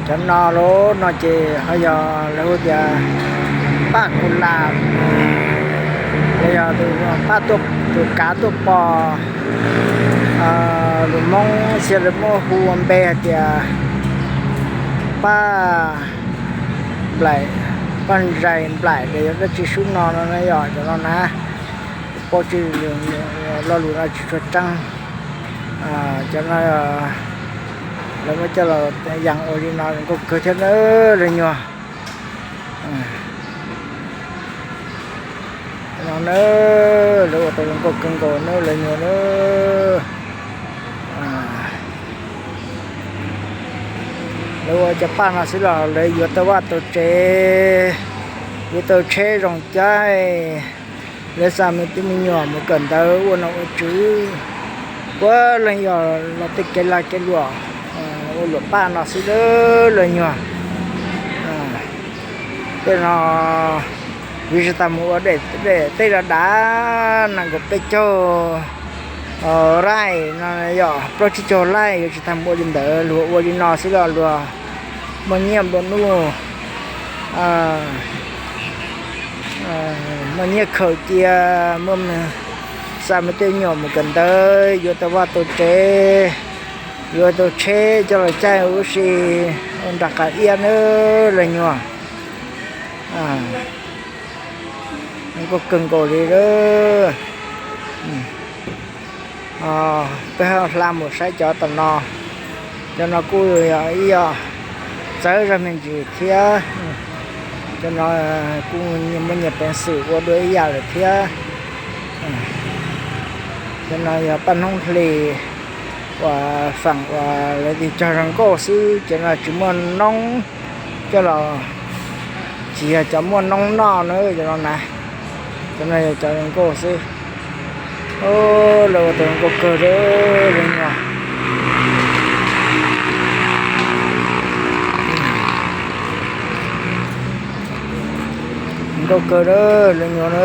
Cov no lawm no ces ho yog lawv hu tias paj ku las, los yog tus paj tuaj, tus kav tuaj pos lus Hmoob, tab sis lawv muab hu ua npe hais tias paj nplaim, paj nplaim los yog dab tsi sub no no na yog cov no na. Paub tsis, lo lus no tsis tshua tseeb. Cov no lawv muab coj los yas ua li no zoo nkauj kawg thiab na, lawv nyuag. No na, lawv ua tau zoo nkauj kawg nkaus na, lawv nyuag na. Lawv ua cov paj no xwb los lawv yuav tau vaj tau tsev, yuav tau tsheb zoo caij, lawv xa me tub me nyuam mus kawm ntawv ua nom ua tswv, puav leej yog los tej kev lag kev luam, ua luam paj no xwb lawv nyuag. Tej no yus tsis tas mus ua dej, tej dav dav nees nkaum peb caug laij no, yog plaub tsib caug laij, yus tsis tas mus ua li ntawd, luag ua li no xwb los luag muaj nyiaj nplua nuj, muaj nyiaj khaws cia, muaj xa me tub me nyuam mus kawm ntawv, yuav tau vaj tau tsev, yuav tau tsheb coj los caij ua si nram qab iab na, lawv nyuag. Zoo nkauj kawg nkaus li lawm. Peb hla mus saib cov tom no, cov no kuj yog ib yam txawv zog me ntsis thiab. Cov no kuj muaj nyias peev xwm ua dua ib yam lawm thiab. Cov no yog paj noob hli uas feem uas lawv tis cog zoo nkauj xwb, cov no tsis muaj noob coj los, tsis yog cov muaj noob noj na cov no na. Cov no yog cov zoo nkauj xwb. Lawv ua tau zoo nkauj kawg li, zoo nkauj kawg li, lawv nyuag na.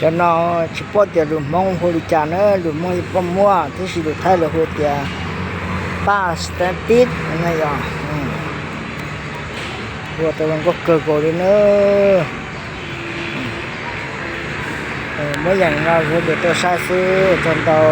Cov no tsis paub tias lus Hmoob hu li cas na, lus Hmoob yeej paub muaj, tab sis lus Thaib lawv hu tias paj stem tib no yog. Ua tau zoo nkauj kawg nkaus li na. Muab yeem no yuav tus tuaj saib xwb, ua tsaug ntau.